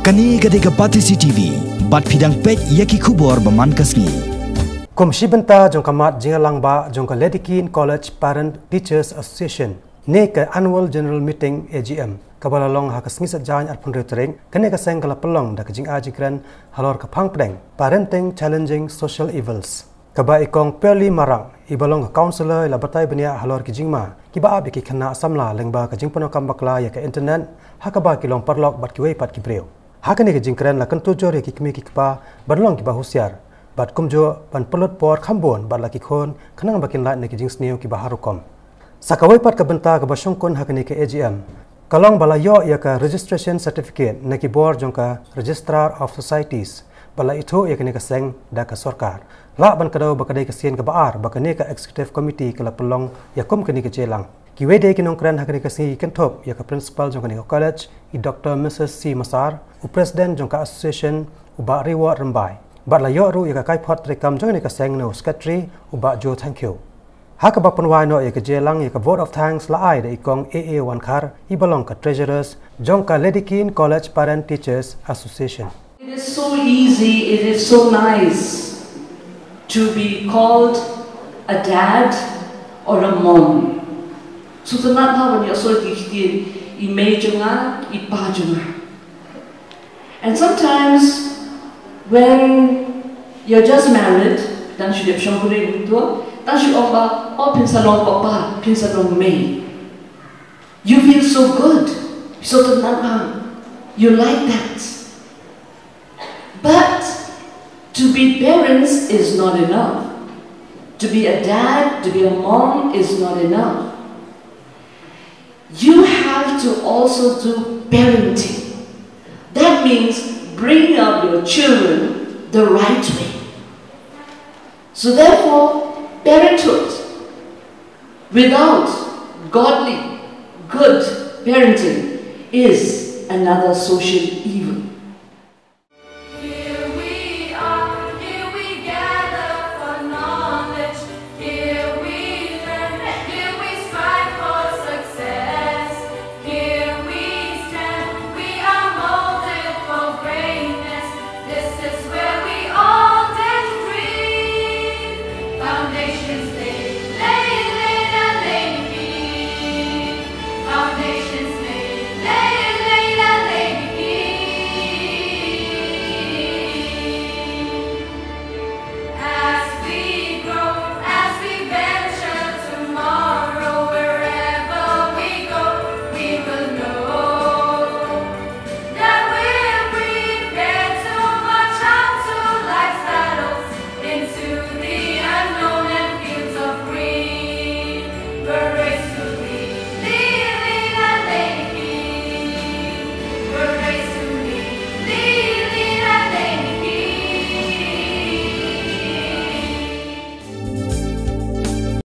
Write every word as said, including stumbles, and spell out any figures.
Kane ka dei ka Batesi T V, bad phi dang peit ïa ki khubor ba man ka sngi. Kum shi bynta jong ka mat jingïalang ba jong ka Ladikhin College Parent Teachers Association, ne ka Annual General Meeting, A G M, kaba la long ha ka sngi Saitjaiñ arphew hynriew tarik, kane ka seng ka la pynlong da ka jingai jingkren halor ka phang pdeng Parenting Challenging Social Evils, kaba i Kong Pearly Marak, iba long ka counsellor, i la batai bniah halor ki jingma kiba ap ïa ki khynnah samla lyngba ka jingpyndonkam bakla ïa ka internet, ha kaba ki long paralok bad kiwei pat ki briew. Ha kane ka jingkren la kyntu jur ïa ki kmie ki kpa ban long kiba husiar, bad kumjuh ban pynlut por kham bun bad la ki khun, khnang ba kin lait na ki jingsniew kiba har rukom. Sa kawei pat ka bynta kaba shongkun ha kane ka A G M ka long ba la ïoh ïa ka registration certificate na ki bor jong ka Registrar of Societies, bad la ithuh ïa kane ka seng da ka sorkar. Lah ban kdew ba ka dei ka sien kaba ar ba kane ka Executive Committee ka la pynlong ïa kum kane ka jingïalang. Kiwei de ki nongkren ha kane ka sngi ki kynthup ïa ka Principal jong kane ka college, i Doctor Missus C Massar, u President jong ka Association, u Bah Reward Rymbai, bad la ïoh ruh ïa ka kaiphod treikam jong kane ka seng na u Secretary, u Bah Joe Thangkhiew. Ha kaba pynwai noh ïa ka jingïalang, ïa ka vote of thanks la ai da i Kong A A Wankhar, iba long ka Treasurers jong ka Ladikhin College Parent Teachers Association. It is so easy, it is so nice to be called a dad or a mom. Sngewtynnat bha ban ïohsngew ki ktien, i mei jong nga, i pa jong nga. And sometimes when you're just married, tang shu dep shongkurim, tang shu ong ba, oh, phin sa long papa, phin sa long mei. You feel so good, sngewtynnat bha. You like that. But to be parents is not enough. To be a dad, to be a mom is not enough. You have to also do parenting. That means bringing up your children the right way. So therefore, parenthood without godly, good parenting is another social evil.